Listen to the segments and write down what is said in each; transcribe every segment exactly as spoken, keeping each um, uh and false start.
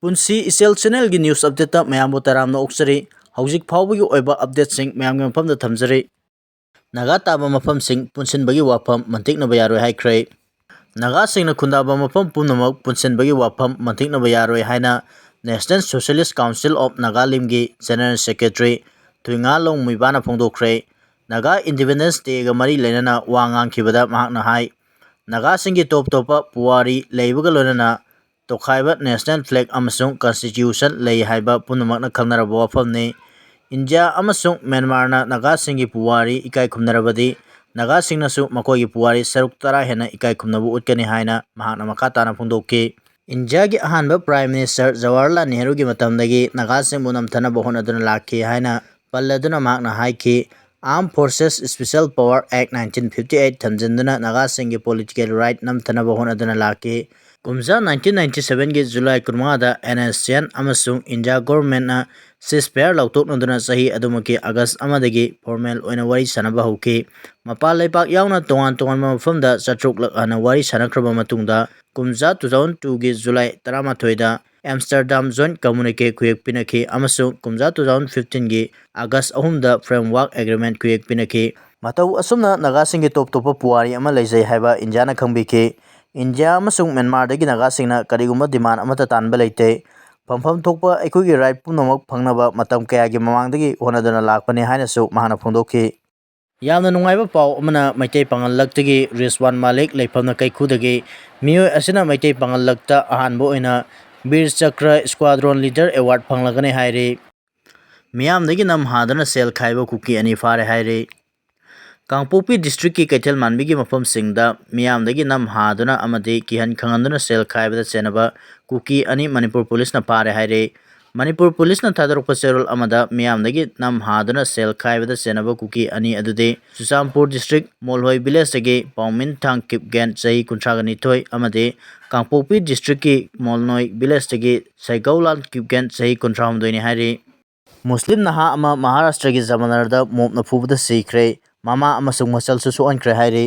ꯄꯨꯟꯁꯤ ꯏꯆꯦꯜ ꯆꯦꯅꯦꯜꯒꯤ ꯅ꯭ꯌꯨꯁ ꯑꯞꯗꯦꯠꯇ ꯃꯌꯥꯝꯕꯨ ꯇꯔꯥꯝꯅ ꯑꯣꯛꯆꯔꯤ꯫ ꯍꯧꯖꯤꯛ ꯐꯥꯎꯕꯒꯤ ꯑꯣꯏꯕ ꯑꯞꯗꯦꯠꯁꯤꯡ ꯃꯌꯥꯝꯒꯤ ꯃꯐꯝꯗ ꯊꯝꯖꯔꯤ꯫ ꯅꯥꯒꯥ ꯇꯥꯕ ꯃꯐꯝꯁꯤꯡ ꯄꯨꯟꯁꯤꯟꯕꯒꯤ ꯋꯥꯐꯝ ꯃꯟꯇꯤꯛꯅꯕ ꯌꯥꯔꯣꯏ ꯍꯥꯏꯈ꯭ꯔꯦ꯫ ꯅꯥꯒꯥꯁꯤꯡꯅ ꯈꯨꯟꯗꯥꯕ ꯃꯐꯝ ꯄꯨꯝꯅꯃꯛ ꯄꯨꯟꯁꯤꯟꯕꯒꯤ ꯋꯥꯐꯝ ꯃꯟꯇꯤꯛꯅꯕ ꯌꯥꯔꯣꯏ ꯍꯥꯏꯅ National Socialist Council of Nagalimꯒꯤ General Secretary ꯊꯨꯏꯉꯥꯂꯣꯡ ꯃꯨꯏꯕꯥꯅ ꯐꯣꯡꯗꯣꯛꯈ꯭ꯔꯦ꯫ Naga Independence Dayꯒ ꯃꯔꯤ ꯂꯩꯅꯅ ꯋꯥ ꯉꯥꯡꯈꯤꯕꯗ ꯃꯍꯥꯛꯅ ꯍꯥꯏ, ꯅꯥꯒꯥꯁꯤꯡꯒꯤ ꯇꯣꯞ ꯇꯣꯞꯄ ꯄꯨꯋꯥꯔꯤ ꯂꯩꯕꯒ ꯂꯣꯏꯅꯅ ꯇꯣꯈꯥꯏꯕ national flag ꯑꯃꯁꯨꯡ constitution ꯂꯩ ꯍꯥꯏꯕ ꯄꯨꯝꯅꯃꯛꯅ ꯈꯪꯅꯔꯕ ꯋꯥꯐꯝꯅꯤ꯫ ꯏꯟꯗꯤꯌꯥ ꯑꯃꯁꯨꯡ ꯃ꯭ꯌꯥꯟꯃꯥꯔꯅ ꯅꯥꯒꯥꯁꯤꯡꯒꯤ ꯄꯨꯋꯥꯔꯤ ꯏꯀꯥꯏ ꯈꯨꯝꯅꯔꯕꯗꯤ ꯅꯥꯒꯥꯁꯤꯡꯅꯁꯨ ꯃꯈꯣꯏꯒꯤ ꯄꯨꯋꯥꯔꯤ ꯁꯔꯨꯛ ꯇꯔꯥ ꯍꯦꯟꯅ ꯏꯀꯥꯏ ꯈꯨꯝꯅꯕ ꯎꯠꯀꯅꯤ ꯍꯥꯏꯅ ꯃꯍꯥꯛꯅ ꯃꯈꯥ ꯇꯥꯅ ꯐꯣꯡꯗꯣꯛꯈꯤ꯫ ꯏꯟꯗꯤꯌꯥꯒꯤ ꯑꯍꯥꯟꯕ Prime Minister ꯖꯋꯥꯍꯔꯂꯥꯜ ꯅꯦꯍꯔꯨꯒꯤ ꯃꯇꯝꯗꯒꯤ ꯅꯥꯒꯥꯁꯤꯡꯕꯨ ꯅꯝꯊꯅꯕ ꯍꯣꯠꯅꯗꯨꯅ ꯂꯥꯛꯈꯤ ꯍꯥꯏꯅ ꯄꯜꯂꯗꯨꯅ ꯃꯍꯥꯛꯅ ꯍꯥꯏꯈꯤ, Armed Forces Special Power Act nineteen fifty eight ꯊꯝꯖꯤꯟꯗꯨꯅ ꯅꯥꯒꯥꯁꯤꯡꯒꯤ political right ꯅꯝꯊꯅꯕ ꯍꯣꯠꯅꯗꯨꯅ ꯂꯥꯛꯈꯤ꯫ ꯀꯨꯝꯖꯥ nineteen ninety sevenꯒꯤ July ꯀꯨꯟꯃꯉꯥꯗ NSCN ꯑꯃꯁꯨꯡ ꯏꯟꯗꯤꯌꯥ governmentꯅ ceasefire ꯂꯧꯊꯣꯛꯅꯗꯨꯅ ꯆꯍꯤ ꯑꯗꯨꯃꯛꯀꯤ August ꯑꯃꯗꯒꯤ formal ꯑꯣꯏꯅ ꯋꯥꯔꯤ ꯁꯥꯅꯕ ꯍꯧꯈꯤ꯫ ꯃꯄꯥꯟ ꯂꯩꯕꯥꯛ ꯌꯥꯎꯅ ꯇꯣꯉꯥꯟ ꯇꯣꯉꯥꯟꯕ ꯃꯐꯝꯗ ꯆꯥꯇ꯭ꯔꯨꯛꯂꯛ ꯍꯥꯟꯅ ꯋꯥꯔꯤ ꯁꯥꯅꯈ꯭ꯔꯕ ꯃꯇꯨꯡꯗ, ꯀꯨꯝꯖꯥ two thousand twoꯒꯤ July ꯇꯔꯥꯃꯥꯊꯣꯏꯗ Amsterdam Joint Communique ꯈꯨꯌꯦꯛ ꯄꯤꯅꯈꯤ ꯑꯃꯁꯨꯡ ꯀꯨꯝꯖꯥ two thousand fifteenꯒꯤ August ꯑꯍꯨꯝꯗ Framework Agreement ꯈꯨꯌꯦꯛ ꯄꯤꯅꯈꯤ꯫ ꯃꯇꯧ ꯑꯁꯨꯝꯅ ꯅꯥꯒꯥꯁꯤꯡꯒꯤ ꯇꯣꯞ ꯇꯣꯞꯄ ꯄꯨꯋꯥꯔꯤ ꯑꯃ ꯂꯩꯖꯩ ꯍꯥꯏꯕ ꯏꯟꯗꯤꯌꯥꯅ ꯈꯪꯕꯤꯈꯤ꯫ ꯏꯟꯗꯤꯌꯥ ꯑꯃꯁꯨꯡ ꯃ꯭ꯌꯥꯟꯃꯥꯔꯗꯒꯤ ꯅꯥꯒꯥꯁꯤꯡꯅ ꯀꯔꯤꯒꯨꯝꯕ demand ꯑꯃꯠꯇ ꯇꯥꯟꯕ ꯂꯩꯇꯦ꯫ ꯐꯪꯐꯝ ꯊꯣꯛꯄ ꯑꯩꯈꯣꯏꯒꯤ right ꯄꯨꯝꯅꯃꯛ ꯐꯪꯅꯕ ꯃꯇꯝ ꯀꯌꯥꯒꯤ ꯃꯃꯥꯡꯗꯒꯤ ꯍꯣꯠꯅꯗꯨꯅ ꯂꯥꯛꯄꯅꯤ ꯍꯥꯏꯅꯁꯨ ꯃꯍꯥꯛꯅ ꯐꯣꯡꯗꯣꯛꯈꯤ꯫ ꯌꯥꯝꯅ ꯅꯨꯡꯉꯥꯏꯕ ꯄꯥꯎ ꯑꯃꯅ, ꯃꯩꯇꯩ ꯄꯥꯉꯜ ꯂꯛꯇꯒꯤ ꯔꯤꯖꯋꯥꯟ ꯃꯥꯂꯤꯛ, ꯂꯩꯐꯝꯅ ꯀꯩꯈꯨꯗꯒꯤ꯫ ꯃꯤꯑꯣꯏ ꯑꯁꯤꯅ ꯃꯩꯇꯩ ꯄꯥꯉꯜ ꯂꯛꯇ ꯑꯍꯥꯟꯕ ꯑꯣꯏꯅ ꯕꯤꯔ ꯆꯀ꯭ꯔ Squadron Leader Award ꯐꯪꯂꯒꯅꯤ ꯍꯥꯏꯔꯤ꯫ ꯃꯤꯌꯥꯝꯗꯒꯤ ꯅꯝ ꯍꯥꯗꯨꯅ ꯁꯦꯜ ꯈꯥꯏꯕ ꯀꯨꯀꯤ ꯑꯅꯤ ꯐꯥꯔꯦ ꯍꯥꯏꯔꯤ꯫ ꯀꯥꯡꯄꯣꯛꯄꯤ districtꯀꯤ ꯀꯩꯊꯦꯜ ꯃꯥꯟꯕꯤꯒꯤ ꯃꯐꯝꯁꯤꯡꯗ ꯃꯤꯌꯥꯝꯗꯒꯤ ꯅꯝ ꯍꯥꯗꯨꯅ ꯑꯃꯗꯤ ꯀꯤꯍꯟ ꯈꯪꯍꯟꯗꯨꯅ ꯁꯦꯜ ꯈꯥꯏꯕꯗ ꯆꯦꯟꯅꯕ ꯀꯨꯀꯤ ꯑꯅꯤ ꯃꯅꯤꯄꯨꯔ ꯄꯨꯂꯤꯁꯅ ꯐꯥꯔꯦ ꯍꯥꯏꯔꯤ꯫ ꯃꯅꯤꯄꯨꯔ ꯄꯨꯂꯤꯁꯅ ꯊꯥꯗꯣꯔꯛꯄ ꯆꯦꯔꯣꯜ ꯑꯃꯗ ꯃꯤꯌꯥꯝꯗꯒꯤ ꯅꯝ ꯍꯥꯗꯨꯅ ꯁꯦꯜ ꯈꯥꯏꯕꯗ ꯆꯦꯟꯅꯕ ꯀꯨꯀꯤ ꯑꯅꯤ ꯑꯗꯨꯗꯤ ꯆꯨꯔꯆꯥꯟꯄꯨꯔ district ꯃꯣꯜꯍꯣꯏ villageꯇꯒꯤ ꯄꯥꯎꯃꯤꯟꯊꯥꯡ ꯀꯤꯞꯒꯦꯟ, ꯆꯍꯤ ꯀꯨꯟꯊ꯭ꯔꯥꯒ ꯅꯤꯊꯣꯏ, ꯑꯃꯗꯤ ꯀꯥꯡꯄꯣꯛꯄꯤ districtꯀꯤ ꯃꯣꯜꯅꯣꯏ villageꯇꯒꯤ ꯁꯩꯒꯧꯂꯥꯜ ꯀꯤꯞꯒꯦꯟ, ꯆꯍꯤ ꯀꯨꯟꯊ꯭ꯔꯥꯍꯨꯝꯗꯣꯏꯅꯤ ꯍꯥꯏꯔꯤ꯫ ꯃꯨꯁꯂꯤꯝ ꯅꯍꯥ ꯑꯃ ꯃꯍꯥꯔꯥꯁꯇ꯭ꯔꯒꯤ ꯖꯃꯅꯔꯗ ꯃꯣꯞꯅ ꯐꯨꯕꯗ ꯁꯤꯈ꯭ꯔꯦ꯫ ꯃꯃꯥ ꯑꯃꯁꯨꯡ ꯃꯆꯜꯁꯨ ꯁꯣꯛꯍꯟꯈ꯭ꯔꯦ ꯍꯥꯏꯔꯤ꯫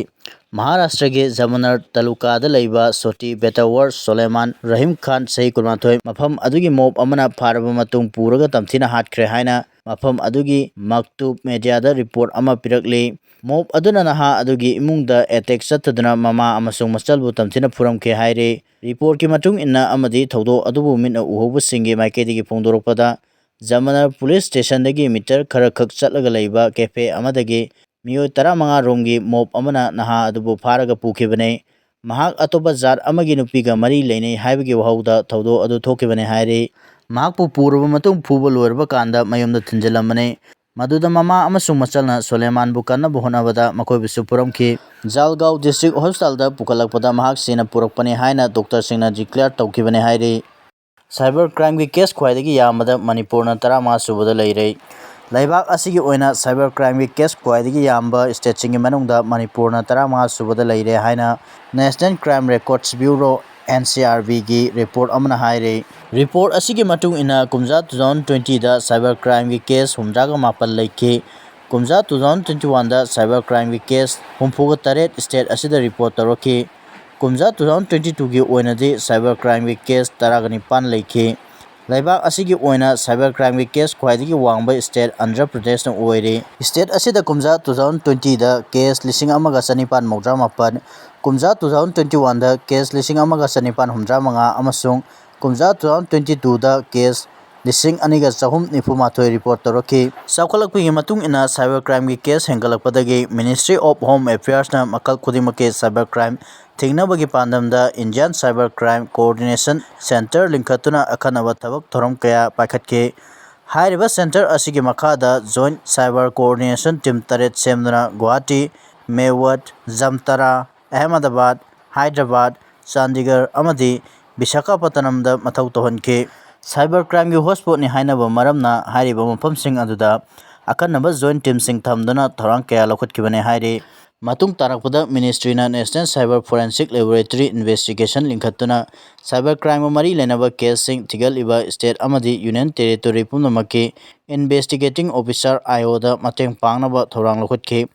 ꯃꯍꯥꯔꯥꯁꯇ꯭ꯔꯒꯤ ꯖꯃꯅꯔ ꯇꯥꯂꯨꯀꯥꯗ ꯂꯩꯕ ꯁꯣꯇꯤ ꯕꯦꯇꯋꯔ ꯁꯣꯂꯦꯃꯥꯟ ꯔꯍꯤꯝ ꯈꯥꯟ, ꯆꯍꯤ ꯀꯨꯟꯃꯥꯊꯣꯏ, ꯃꯐꯝ ꯑꯗꯨꯒꯤ ꯃꯣꯞ ꯑꯃꯅ ꯐꯥꯔꯕ ꯃꯇꯨꯡ ꯄꯨꯔꯒ ꯇꯝꯊꯤꯅ ꯍꯥꯠꯈ꯭ꯔꯦ ꯍꯥꯏꯅ ꯃꯐꯝ ꯑꯗꯨꯒꯤ ꯃꯛꯇꯨꯕ ꯃꯦꯗꯤꯌꯥꯗ ꯔꯤꯄꯣꯔꯠ ꯑꯃ ꯄꯤꯔꯛꯂꯤ꯫ ꯃꯣꯞ ꯑꯗꯨꯅ ꯅꯍꯥ ꯑꯗꯨꯒꯤ ꯏꯃꯨꯡꯗ ꯑꯦꯇꯦꯛ ꯆꯠꯊꯗꯨꯅ ꯃꯃꯥ ꯑꯃꯁꯨꯡ ꯃꯆꯜꯕꯨ ꯇꯝꯊꯤꯅ ꯐꯨꯔꯝꯈꯤ ꯍꯥꯏꯔꯤ꯫ ꯔꯤꯄꯣꯔꯠꯀꯤ ꯃꯇꯨꯡ ꯏꯟꯅ ꯑꯃꯗꯤ ꯊꯧꯗꯣꯛ ꯑꯗꯨꯕꯨ ꯃꯤꯠꯅ ꯎꯍꯧꯕꯁꯤꯡꯒꯤ ꯃꯥꯏꯀꯩꯗꯒꯤ ꯐꯣꯡꯗꯣꯔꯛꯄꯗ, ꯖꯃꯅꯔ ꯄꯨꯂꯤꯁ ꯁ꯭ꯇꯦꯁꯟꯗꯒꯤ ꯃꯤꯇꯔ ꯈꯔ ꯈꯛ ꯆꯠꯂꯒ ꯂꯩꯕ ꯀꯦꯐꯦ ꯑꯃꯗꯒꯤ ꯃꯤꯑꯣꯏ ꯇꯔꯥꯃꯉꯥ ꯔꯣꯝꯒꯤ ꯃꯣꯞ ꯑꯃꯅ ꯅꯍꯥ ꯑꯗꯨꯕꯨ ꯐꯥꯔꯒ ꯄꯨꯈꯤꯕꯅꯤ꯫ ꯃꯍꯥꯛ ꯑꯇꯣꯞꯄ ꯖꯥꯠ ꯑꯃꯒꯤ ꯅꯨꯄꯤꯒ ꯃꯔꯤ ꯂꯩꯅꯩ ꯍꯥꯏꯕꯒꯤ ꯋꯥꯍꯧꯗ ꯊꯧꯗꯣꯛ ꯑꯗꯨ ꯊꯣꯛꯈꯤꯕꯅꯤ ꯍꯥꯏꯔꯤ꯫ ꯃꯍꯥꯛꯄꯨ ꯄꯨꯔꯕ ꯃꯇꯨꯡ ꯐꯨꯕ ꯂꯣꯏꯔꯕ ꯀꯥꯟꯗ ꯃꯌꯨꯝꯗ ꯊꯤꯟꯖꯤꯜꯂꯝꯕꯅꯤ꯫ ꯃꯗꯨꯗ ꯃꯃꯥ ꯑꯃꯁꯨꯡ ꯃꯆꯜꯅ ꯁꯣꯂꯦꯃꯥꯟꯕꯨ ꯀꯟꯅꯕ ꯍꯣꯠꯅꯕꯗ ꯃꯈꯣꯏꯕꯨꯁꯨ ꯐꯨꯔꯝꯈꯤ꯫ ꯖꯥꯜꯒꯥꯎ ꯗꯤꯁꯇ꯭ꯔꯤꯛ ꯍꯣꯁꯄꯤꯇꯥꯜꯗ ꯄꯨꯈꯠꯂꯛꯄꯗ ꯃꯍꯥꯛ ꯁꯤꯅ ꯄꯨꯔꯛꯄꯅꯤ ꯍꯥꯏꯅ ꯗꯣꯛꯇꯔꯁꯤꯡꯅ ꯗꯤꯀ꯭ꯂꯦꯌꯔ ꯇꯧꯈꯤꯕꯅꯤ ꯍꯥꯏꯔꯤ꯫ ꯁꯥꯏꯕꯔ ꯀ꯭ꯔꯥꯏꯝꯒꯤ ꯀꯦꯁ ꯈ꯭ꯋꯥꯏꯗꯒꯤ ꯌꯥꯝꯕꯗ ꯃꯅꯤꯄꯨꯔꯅ ꯇꯔꯥꯃꯉꯥ ꯁꯨꯕꯗ ꯂꯩꯔꯦ꯫ ꯂꯩꯕꯥꯛ ꯑꯁꯤꯒꯤ ꯑꯣꯏꯅ ꯁꯥꯏꯕꯔ ꯀ꯭ꯔꯥꯏꯝꯒꯤ ꯀꯦꯁ ꯈ꯭ꯋꯥꯏꯗꯒꯤ ꯌꯥꯝꯕ ꯁ꯭ꯇꯦꯠꯁꯤꯡꯒꯤ ꯃꯅꯨꯡꯗ ꯃꯅꯤꯄꯨꯔꯅ ꯇꯔꯥꯃꯉꯥ ꯁꯨꯕꯗ ꯂꯩꯔꯦ ꯍꯥꯏꯅ National Crime Records Bureau, N C R B ꯒꯤ ꯔꯤꯄꯣꯔꯠ ꯑꯃꯅ ꯍꯥꯏꯔꯤ꯫ ꯔꯤꯄꯣꯔꯠ ꯑꯁꯤꯒꯤ ꯃꯇꯨꯡ ꯏꯟꯅ, ꯀꯨꯝꯖꯥ two thousand twenty ꯗ ꯁꯥꯏꯕꯔ ꯀ꯭ꯔꯥꯏꯝꯒꯤ ꯀꯦꯁ ꯍꯨꯝꯗ꯭ꯔꯥꯒ ꯃꯥꯄꯜ ꯂꯩꯈꯤ꯫ ꯀꯨꯝꯖꯥ two thousand twenty one ꯗ ꯁꯥꯏꯕꯔ ꯀ꯭ꯔꯥꯏꯝꯒꯤ ꯀꯦꯁ ꯍꯨꯝꯐꯨꯒ ꯇꯔꯦꯠ ꯁ꯭ꯇꯦꯠ ꯑꯁꯤꯗ ꯔꯤꯄꯣꯔꯠ ꯇꯧꯔꯛꯈꯤ꯫ ꯀꯨꯝꯖꯥ two thousand twenty two ꯒꯤ ꯑꯣꯏꯅꯗꯤ ꯁꯥꯏꯕꯔ ꯀ꯭ꯔꯥꯏꯝꯒꯤ ꯀꯦꯁ ꯇꯔꯥꯒ ꯅꯤꯄꯥꯟ ꯂꯩꯈꯤ꯫ ꯂꯩꯕꯥꯛ ꯑꯁꯤꯒꯤ ꯑꯣꯏꯅ ꯁꯥꯏꯕꯔ ꯀ꯭ꯔꯥꯏꯝꯒꯤ ꯀꯦꯁ ꯈ꯭ꯋꯥꯏꯗꯒꯤ ꯋꯥꯡꯕ ꯁ꯭ꯇꯦꯠ ꯑꯟꯙ꯭ꯔ ꯄ꯭ꯔꯗꯦꯁꯅ ꯑꯣꯏꯔꯤ꯫ ꯁ꯭ꯇꯦꯠ ꯑꯁꯤꯗ ꯀꯨꯝꯖꯥ two thousand twenty ꯗ ꯀꯦꯁ ꯂꯤꯁꯤꯡ ꯑꯃꯒ ꯆꯅꯤꯄꯥꯟ ꯃꯧꯗ꯭ꯔꯥ ꯃꯥꯄꯟ, ꯀꯨꯝꯖꯥ two thousand twenty one ꯗ ꯀꯦꯁ ꯂꯤꯁꯤꯡ ꯑꯃꯒ ꯆꯅꯤꯄꯥꯟ ꯍꯨꯝꯗ꯭ꯔꯥ ꯃꯉꯥ ꯑꯃꯁꯨꯡ ꯀꯨꯝꯖꯥ two thousand twenty two ꯗ ꯀꯦꯁ ꯂꯤꯁꯤꯡ ꯑꯅꯤꯒ ꯆꯍꯨꯝ ꯅꯤꯐꯨ ꯃꯥꯊꯣꯏ ꯔꯤꯄꯣꯔꯠ ꯇꯧꯔꯛꯈꯤ꯫ ꯆꯥꯎꯈꯠꯂꯛꯄꯒꯤ ꯃꯇꯨꯡ ꯏꯟꯅ ꯁꯥꯏꯕꯔ ꯀ꯭ꯔꯥꯏꯝꯒꯤ ꯀꯦꯁ ꯍꯦꯟꯒꯠꯂꯛꯄꯗꯒꯤ Ministry of Home Affairs ꯅ ꯃꯈꯜ ꯈꯨꯗꯤꯡꯃꯛꯀꯤ ꯁꯥꯏꯕꯔ ꯀ꯭ꯔꯥꯏꯝ ꯊꯤꯡꯅꯕꯒꯤ ꯄꯥꯟꯗꯝꯗ Indian Cyber Crime Coordination Centre ꯂꯤꯡꯈꯠꯇꯨꯅ ꯑꯈꯟꯅꯕ ꯊꯕꯛ ꯊꯧꯔꯝ ꯀꯌꯥ ꯄꯥꯏꯈꯠꯈꯤ꯫ ꯍꯥꯏꯔꯤꯕ ꯁꯦꯟꯇꯔ ꯑꯁꯤꯒꯤ ꯃꯈꯥꯗ Joint Cyber Coordination Team ꯇꯔꯦꯠ ꯁꯦꯝꯗꯨꯅ ꯒꯨꯋꯥꯍꯥꯇꯤ, ꯃꯦꯋꯠ, ꯖꯝꯇꯥꯔꯥ, ꯑꯍꯃꯗꯥꯕꯥꯗ, ꯍꯥꯏꯗ꯭ꯔꯕꯥꯗ, ꯆꯥꯟꯗꯤꯒꯔ ꯑꯃꯗꯤ ꯕꯤꯁꯥꯈꯥꯄꯠꯇꯅꯝꯗ ꯃꯊꯧ ꯇꯧꯍꯟꯈꯤ꯫ ꯁꯥꯏꯕꯔ ꯀ꯭ꯔꯥꯏꯝꯒꯤ ꯍꯣꯠꯁ꯭ꯄꯣꯠꯅꯤ ꯍꯥꯏꯅꯕ ꯃꯔꯝꯅ ꯍꯥꯏꯔꯤꯕ ꯃꯐꯝꯁꯤꯡ ꯑꯗꯨꯗ ꯑꯈꯟꯅꯕ ꯖꯣꯏꯟ ꯇꯤꯝꯁꯤꯡ ꯊꯝꯗꯨꯅ ꯊꯧꯔꯥꯡ ꯀꯌꯥ ꯂꯧꯈꯠꯈꯤꯕꯅꯤ ꯍꯥꯏꯔꯤ꯫ ꯃꯇꯨꯡ ꯇꯥꯔꯛꯄꯗ ꯃꯤꯅꯤꯁꯇ꯭ꯔꯤꯅ National Cyber Forensic Laboratory Investigation ꯂꯤꯡꯈꯠꯇꯨꯅ ꯁꯥꯏꯕꯔ ꯀ꯭ꯔꯥꯏꯝꯒ ꯃꯔꯤ ꯂꯩꯅꯕ ꯀꯦꯁꯁꯤꯡ ꯊꯤꯒꯠꯂꯤꯕ ꯁ꯭ꯇꯦꯠ ꯑꯃꯗꯤ ꯌꯨꯅꯤꯌꯟ ꯇꯦꯔꯤꯇꯣꯔꯤ ꯄꯨꯝꯅꯃꯛꯀꯤ ꯏꯟꯚꯦꯁꯇꯤꯒꯦꯇꯤꯡ ꯑꯣꯐꯤꯁꯥꯔ, I O, ꯗ ꯃꯇꯦꯡ ꯄꯥꯡꯅꯕ ꯊꯧꯔꯥꯡ ꯂꯧꯈꯠꯈꯤ꯫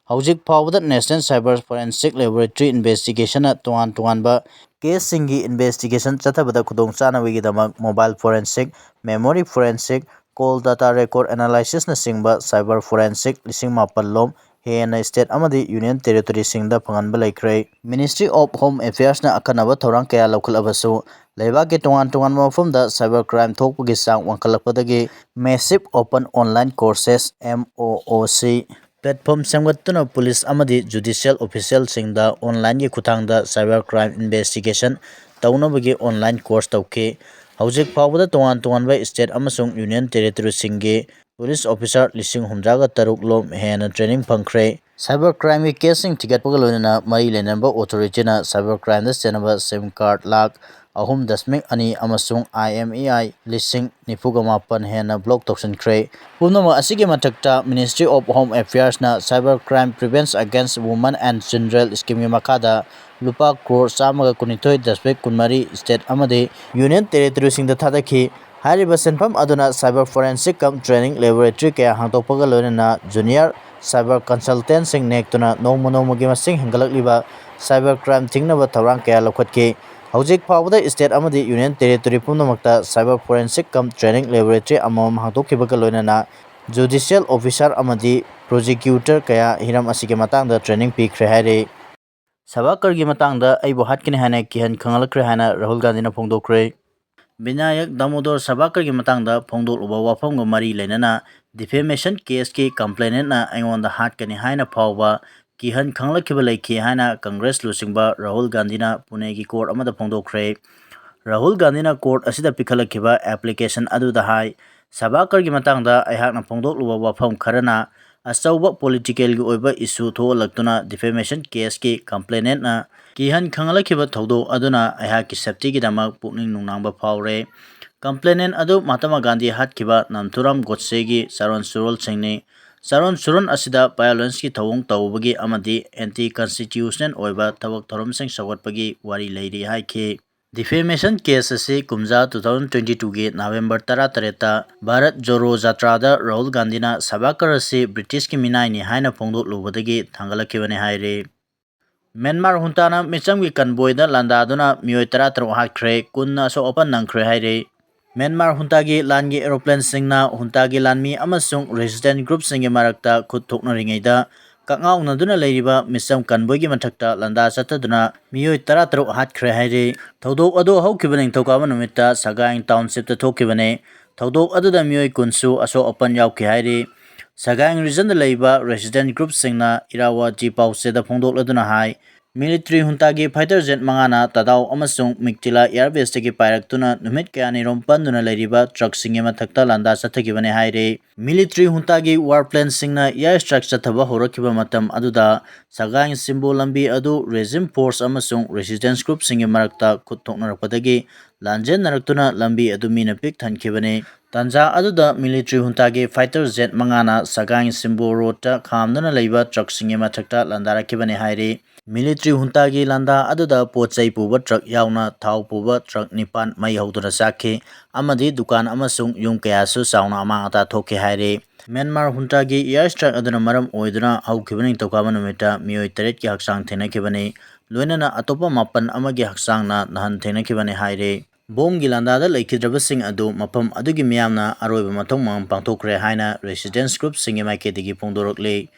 ꯍꯧꯖꯤꯛ ꯐꯥꯎꯕꯗ National Cyber Forensic Laboratory Investigation-ꯅ ꯇꯣꯉꯥꯟ ꯇꯣꯉꯥꯟꯕ case-ꯁꯤꯡꯒꯤ investigation ꯆꯠꯊꯕꯗ ꯈꯨꯗꯣꯡ ꯆꯥꯅꯕꯒꯤꯗꯃꯛ mobile forensic, memory forensic, call data record analysis-ꯅꯆꯤꯡꯕ cyber forensic ꯂꯤꯁꯤꯡ ꯃꯥꯄꯜ ꯂꯣꯝ ꯍꯦꯟꯅ state ꯑꯃꯗꯤ union territory-ꯁꯤꯡꯗ ꯐꯪꯍꯟꯕ ꯂꯩꯈ꯭ꯔꯦ꯫ Ministry of Home Affairs-ꯅ ꯑꯈꯟꯅꯕ ꯊꯧꯔꯥꯡ ꯀꯌꯥ ꯂꯧꯈꯠꯂꯕꯁꯨ, ꯂꯩꯕꯥꯛꯀꯤ ꯇꯣꯉꯥꯟ ꯇꯣꯉꯥꯟꯕ ꯃꯐꯝꯗ cyber crime ꯊꯣꯛꯄꯒꯤ ꯆꯥꯡ ꯋꯥꯡꯈꯠꯂꯛꯄꯗꯒꯤ Massive Open Online Courses, M O O C, platform ꯁꯦꯝꯒꯠꯇꯨꯅ police ꯑꯃꯗꯤ judicial official-ꯁꯤꯡꯗ online-ꯒꯤ ꯈꯨꯠꯊꯥꯡꯗ cyber crime investigation ꯇꯧꯅꯕꯒꯤ online course ꯇꯧꯈꯤ꯫ ꯍꯧꯖꯤꯛ ꯐꯥꯎꯕꯗ ꯇꯣꯉꯥꯟ ꯇꯣꯉꯥꯟꯕ state ꯑꯃꯁꯨꯡ union territory-ꯁꯤꯡꯒꯤ police officer ꯂꯤꯁꯤꯡ ꯍꯨꯝꯗ꯭ꯔꯥꯒ ꯇꯔꯨꯛ ꯂꯣꯝ ꯍꯦꯟꯅ training ꯐꯪꯈ꯭ꯔꯦ꯫ Cyber crime-ꯒꯤ case-ꯁꯤꯡ ꯊꯤꯒꯠꯄꯒ ꯂꯣꯏꯅꯅ ꯃꯔꯤ ꯂꯩꯅꯕ authority-ꯅ cyber crime-ꯗ ꯆꯦꯟꯅꯕ SIM card ꯂꯥꯈ ꯑꯍꯨꯝ ꯗꯁꯃꯤꯛ ꯑꯅꯤ ꯑꯃꯁꯨꯡ IMEI ꯂꯤꯁꯤꯡ ꯅꯤꯐꯨꯒ ꯃꯥꯄꯟ ꯍꯦꯟꯅ block ꯇꯧꯁꯤꯟꯈ꯭ꯔꯦ꯫ ꯄꯨꯝꯅꯃꯛ ꯑꯁꯤꯒꯤ ꯃꯊꯛꯇ, Ministry of Home Affairs-ꯅ Cyber Crime Prevents Against Women and Children Scheme-ꯒꯤ ꯃꯈꯥꯗ ꯂꯨꯄꯥ ꯀ꯭ꯔꯣꯔ ꯆꯥꯝꯃꯒ ꯀꯨꯟꯅꯤꯊꯣꯏ ꯗꯁꯃꯤꯛ ꯀꯨꯟꯃꯔꯤ state ꯑꯃꯗꯤ union territory-ꯁꯤꯡꯗ ꯊꯥꯗꯈꯤ꯫ ꯍꯥꯏꯔꯤꯕ ꯁꯦꯟꯐꯝ ꯑꯗꯨꯅ cyber forensic cum training laboratory ꯀꯌꯥ ꯍꯥꯡꯗꯣꯛꯄꯒ ꯂꯣꯏꯅꯅ junior cyber consultant-ꯁꯤꯡ ꯅꯦꯛꯇꯨꯅ ꯅꯣꯡꯃ ꯅꯣꯡꯃꯒꯤ ꯃꯁꯤꯡ ꯍꯦꯟꯒꯠꯂꯛꯂꯤꯕ cyber crime ꯊꯤꯡꯅꯕ ꯊꯧꯔꯥꯡ ꯀꯌꯥ ꯂꯧꯈꯠꯈꯤ꯫ ꯍꯧꯖꯤꯛ ꯐꯥꯎꯕꯗ state ꯑꯃꯗꯤ union territory ꯄꯨꯝꯅꯃꯛꯇ cyber forensic cum training laboratory ꯑꯃꯃꯝ ꯍꯥꯡꯗꯣꯛꯈꯤꯕꯒ ꯂꯣꯏꯅꯅ judicial officer ꯑꯃꯗꯤ prosecutor ꯀꯌꯥ ꯍꯤꯔꯝ ꯑꯁꯤꯒꯤ ꯃꯇꯥꯡꯗ training ꯄꯤꯈ꯭ꯔꯦ ꯍꯥꯏꯔꯤ꯫ ꯁꯥꯚꯔꯀꯔꯒꯤ ꯃꯇꯥꯡꯗ ꯑꯩꯕꯨ ꯍꯥꯠꯀꯅꯤ ꯍꯥꯏꯅ ꯀꯤꯍꯟ ꯈꯪꯍꯜꯂꯛꯈ꯭ꯔꯦ ꯍꯥꯏꯅ ꯔꯥꯍꯨꯜ ꯒꯥꯟꯙꯤꯅ ꯐꯣꯡꯗꯣꯛꯈ꯭ꯔꯦ꯫ ꯕꯤꯅꯥꯌꯛ ꯗꯥꯃꯣꯗꯣꯔ ꯁꯥꯚꯔꯀꯔꯒꯤ ꯃꯇꯥꯡꯗ ꯐꯣꯡꯗꯣꯛꯂꯨꯕ ꯋꯥꯐꯝꯒ ꯃꯔꯤ ꯂꯩꯅꯅ defamation case-ꯀꯤ complainant-ꯅ ꯑꯩꯉꯣꯟꯗ ꯍꯥꯠꯀꯅꯤ ꯍꯥꯏꯅ ꯐꯥꯎꯕ ꯀꯤꯍꯟ ꯈꯪꯂꯛꯈꯤꯕ ꯂꯩꯈꯤ ꯍꯥꯏꯅ Congress ꯂꯨꯆꯤꯡꯕ ꯔꯥꯍꯨꯜ ꯒꯥꯟꯙꯤꯅ ꯄꯨꯅꯦꯒꯤ court ꯑꯃꯗ ꯐꯣꯡꯗꯣꯛꯈ꯭ꯔꯦ꯫ ꯔꯥꯍꯨꯜ ꯒꯥꯟꯙꯤꯅ court ꯑꯁꯤꯗ ꯄꯤꯈꯠꯂꯛꯈꯤꯕ application ꯑꯗꯨꯗ ꯍꯥꯏ, ꯁꯥꯚꯔꯀꯔꯒꯤ ꯃꯇꯥꯡꯗ ꯑꯩꯍꯥꯛꯅ ꯐꯣꯡꯗꯣꯛꯂꯨꯕ ꯋꯥꯐꯝ ꯈꯔꯅ ꯑꯆꯧꯕ political-ꯒꯤ ꯑꯣꯏꯕ issue ꯊꯣꯛꯍꯜꯂꯛꯇꯨꯅ defamation case-ꯀꯤ complainant-ꯅ ꯀꯤꯍꯟ ꯈꯪꯍꯜꯂꯛꯈꯤꯕ ꯊꯧꯗꯣꯛ ꯑꯗꯨꯅ ꯑꯩꯍꯥꯛꯀꯤ safety-ꯒꯤꯗꯃꯛ ꯄꯨꯛꯅꯤꯡ ꯅꯨꯡꯅꯥꯡꯕ ꯐꯥꯎꯔꯦ꯫ Complainant ꯑꯗꯨ ꯃꯍꯥꯇꯃꯥ ꯒꯥꯟꯙꯤ ꯍꯥꯠꯈꯤꯕ ꯅꯥꯊꯨꯔꯥꯝ ꯒꯣꯗꯁꯦꯒꯤ ꯆꯥꯔꯣꯟ ꯁꯨꯔꯣꯜꯁꯤꯡꯅꯤ꯫ ꯆꯥꯔꯣꯟ ꯁꯨꯔꯣꯜ ꯑꯁꯤꯗ violence-ꯀꯤ ꯊꯧꯑꯣꯡ ꯇꯧꯕꯒꯤ ꯑꯃꯗꯤ anti-constitutional ꯑꯣꯏꯕ ꯊꯕꯛ ꯊꯧꯔꯝꯁꯤꯡ ꯁꯧꯒꯠꯄꯒꯤ ꯋꯥꯔꯤ ꯂꯩꯔꯤ ꯍꯥꯏꯈꯤ꯫ Defamation case ꯑꯁꯤ ꯀꯨꯝꯖꯥ two thousand twenty twoꯒꯤ November ꯇꯔꯥꯇꯔꯦꯠꯇ Bharat ꯖꯣꯔꯣ ꯖꯥꯇ꯭ꯔꯥꯗ Rahul ꯒꯥꯟꯙꯤꯅ ꯁꯚꯥꯀꯔ ꯑꯁꯤ ꯕ꯭ꯔꯤꯇꯤꯁꯀꯤ ꯃꯤꯅꯥꯏꯅꯤ ꯍꯥꯏꯅ ꯐꯣꯡꯗꯣꯛꯂꯨꯕꯗꯒꯤ ꯊꯥꯡꯒꯠꯂꯛꯈꯤꯕꯅꯤ ꯍꯥꯏꯔꯤ꯫ ꯃ꯭ꯌꯥꯟꯃꯥꯔ ꯍꯨꯟꯇꯥꯅ ꯃꯤꯆꯝꯒꯤ ꯀꯟꯕꯣꯏꯗ ꯂꯥꯟꯗꯥꯗꯨꯅ ꯃꯤꯑꯣꯏ ꯇꯔꯥꯇꯔꯨꯛ ꯍꯥꯠꯈ꯭ꯔꯦ, ꯀꯨꯟꯅ ꯑꯁꯣꯛ ꯑꯄꯟ ꯅꯪꯈ꯭ꯔꯦ ꯍꯥꯏꯔꯤ꯫ ꯃ꯭ꯌꯥꯟꯃꯥꯔ ꯍꯨꯟꯇꯥꯒꯤ ꯂꯥꯟꯒꯤ ꯑꯦꯔꯣꯄ꯭ꯂꯦꯟꯁꯤꯡꯅ ꯍꯨꯟꯇꯥꯒꯤ ꯂꯥꯟꯃꯤ ꯑꯃꯁꯨꯡ ꯔꯦꯁꯤꯁꯇꯦꯟ ꯒ꯭ꯔꯨꯞꯁꯤꯡꯒꯤ ꯃꯔꯛꯇ ꯈꯨꯠ ꯊꯣꯛꯅꯔꯤꯉꯩꯗ ꯀꯛꯉꯥꯎꯅꯗꯨꯅ ꯂꯩꯔꯤꯕ ꯃꯤꯆꯝ ꯀꯟꯕꯣꯏꯒꯤ ꯃꯊꯛꯇ ꯂꯥꯟꯗꯥ ꯆꯠꯊꯗꯨꯅ ꯃꯤꯑꯣꯏ ꯇꯔꯥꯇꯔꯨꯛ ꯍꯥꯠꯈ꯭ꯔꯦ ꯍꯥꯏꯔꯤ꯫ ꯊꯧꯗꯣꯛ ꯑꯗꯨ ꯍꯧꯈꯤꯕ ꯅꯤꯡꯊꯧꯀꯥꯕ ꯅꯨꯃꯤꯠꯇ ꯁꯒꯥꯏꯡ ꯇꯥꯎꯟꯁꯤꯞꯇ ꯊꯣꯛꯈꯤꯕꯅꯤ꯫ ꯊꯧꯗꯣꯛ ꯑꯗꯨꯗ ꯃꯤꯑꯣꯏ ꯀꯨꯟꯁꯨ ꯑꯁꯣꯛ ꯑꯄꯟ ꯌꯥꯎꯈꯤ ꯍꯥꯏꯔꯤ꯫ ꯁꯒꯥꯏꯡ ꯔꯤꯖꯟꯗ ꯂꯩꯕ ꯔꯦꯁꯤꯗꯦꯟ ꯒ꯭ꯔꯨꯞꯁꯤꯡꯅ ꯏꯔꯥꯋꯥꯖꯤ ꯄꯥꯎꯆꯦꯗ ꯐꯣꯡꯗꯣꯛꯂꯗꯨꯅ ꯍꯥꯏ, ꯃꯤꯂꯤꯇ꯭ꯔꯤ ꯍꯨꯟꯇꯥꯒꯤ ꯐꯥꯏꯇꯔ ꯖꯦꯠ ꯃꯉꯥꯅ ꯇꯗꯥꯎ ꯑꯃꯁꯨꯡ ꯃꯤꯛꯇꯤꯂꯥ ꯑꯦꯌꯔꯕꯦꯁꯇꯒꯤ ꯄꯥꯏꯔꯛꯇꯨꯅ ꯅꯨꯃꯤꯠ ꯀꯌꯥꯅꯤꯔꯣꯝ ꯄꯟꯗꯨꯅ ꯂꯩꯔꯤꯕ ꯇ꯭ꯔꯛꯁꯤꯡꯒꯤ ꯃꯊꯛꯇ ꯂꯥꯟꯗꯥ ꯆꯠꯊꯈꯤꯕꯅꯤ ꯍꯥꯏꯔꯤ꯫ ꯃꯤꯂꯤꯇ꯭ꯔꯤ ꯍꯨꯟꯇꯥꯒꯤ ꯋꯥꯔ ꯄ꯭ꯂꯦꯟꯁꯤꯡꯅ ꯑꯦꯌꯔ ꯁ꯭ꯇ꯭ꯔꯥꯏꯛ ꯆꯠꯊꯕ ꯍꯧꯔꯛꯈꯤꯕ ꯃꯇꯝ ꯑꯗꯨꯗ ꯁꯒꯥꯏꯡ ꯁꯤꯝꯕꯣ ꯂꯝꯕꯤ ꯑꯗꯨ ꯔꯦꯖꯤꯝ ꯐꯣꯔꯁ ꯑꯃꯁꯨꯡ ꯔꯦꯁꯤꯁꯇꯦꯟꯁ ꯒ꯭ꯔꯨꯞꯁꯤꯡꯒꯤ ꯃꯔꯛꯇ ꯈꯨꯠ ꯊꯣꯛꯅꯔꯛꯄꯗꯒꯤ ꯂꯥꯟꯖꯦꯟꯅꯔꯛꯇꯨꯅ ꯂꯝꯕꯤ ꯑꯗꯨ ꯃꯤꯅ ꯄꯤꯛ ꯊꯟꯈꯤꯕꯅꯤ꯫ ꯇꯥꯟꯖꯥ ꯑꯗꯨꯗ ꯃꯤꯂꯤꯇ꯭ꯔꯤ ꯍꯨꯟꯇꯥꯒꯤ ꯐꯥꯏꯇꯔ ꯖꯦꯠ ꯃꯉꯥꯅ ꯁꯒꯥꯏꯡ ꯁꯤꯝꯕꯣ ꯔꯣꯗꯇ ꯈꯥꯝꯗꯨꯅ ꯂꯩꯕ ꯇ꯭ꯔꯛꯁꯤꯡꯒꯤ ꯃꯊꯛꯇ ꯂꯥꯟꯗꯥꯔꯛꯈꯤꯕꯅꯤ ꯍꯥꯏꯔꯤ꯫ ꯃꯤꯂꯤꯇ꯭ꯔꯤ ꯍꯨꯟꯇꯥꯒꯤ ꯂꯥꯟꯗꯥ ꯑꯗꯨꯗ ꯄꯣꯠ ꯆꯩ ꯄꯨꯕ ꯇ꯭ꯔꯛ ꯌꯥꯎꯅ ꯊꯥꯎ ꯄꯨꯕ ꯇ꯭ꯔꯛ ꯅꯤꯄꯥꯟ ꯃꯩ ꯍꯧꯗꯨꯅ ꯆꯥꯛꯈꯤ ꯑꯃꯗꯤ ꯗꯨꯀꯥꯟ ꯑꯃꯁꯨꯡ ꯌꯨꯝ ꯀꯌꯥꯁꯨ ꯆꯥꯎꯅ ꯑꯃꯥꯡ ꯑꯇꯥ ꯊꯣꯛꯈꯤ ꯍꯥꯏꯔꯤ꯫ ꯃ꯭ꯌꯥꯟꯃꯥꯔ ꯍꯨꯟꯇꯥꯒꯤ ꯑꯦꯌꯔ ꯁ꯭ꯇ꯭ꯔꯥꯏꯛ ꯑꯗꯨꯅ ꯃꯔꯝ ꯑꯣꯏꯗꯨꯅ ꯍꯧꯈꯤꯕ ꯅꯤꯡꯊꯧꯀꯥꯕ ꯅꯨꯃꯤꯠꯇ ꯃꯤꯑꯣꯏ ꯇꯔꯦꯠꯀꯤ ꯍꯛꯆꯥꯡ ꯊꯦꯡꯅꯈꯤꯕꯅꯤ, ꯂꯣꯏꯅꯅ ꯑꯇꯣꯞꯄ ꯃꯥꯄꯟ ꯑꯃꯒꯤ ꯍꯛꯆꯥꯡꯅ ꯅꯥꯍꯟ ꯊꯦꯡꯅꯈꯤꯕꯅꯤ ꯍꯥꯏꯔꯤ꯫ ꯕꯣꯝꯒꯤ ꯂꯥꯟꯗꯥꯗ ꯂꯩꯈꯤꯗ꯭ꯔꯕꯁꯤꯡ ꯑꯗꯨ ꯃꯐꯝ ꯑꯗꯨꯒꯤ ꯃꯤꯌꯥꯝꯅ ꯑꯔꯣꯏꯕ ꯃꯊꯧ ꯃꯉꯝ ꯄꯥꯡꯊꯣꯛꯈ꯭ꯔꯦ ꯍꯥꯏꯅ ꯔꯦꯁꯤꯗꯦꯟꯁ ꯒ꯭ꯔꯨꯞꯁꯤꯡꯒꯤ ꯃꯥꯏꯀꯩꯗꯒꯤ ꯐꯣꯡꯗꯣꯔꯛꯂꯤ꯫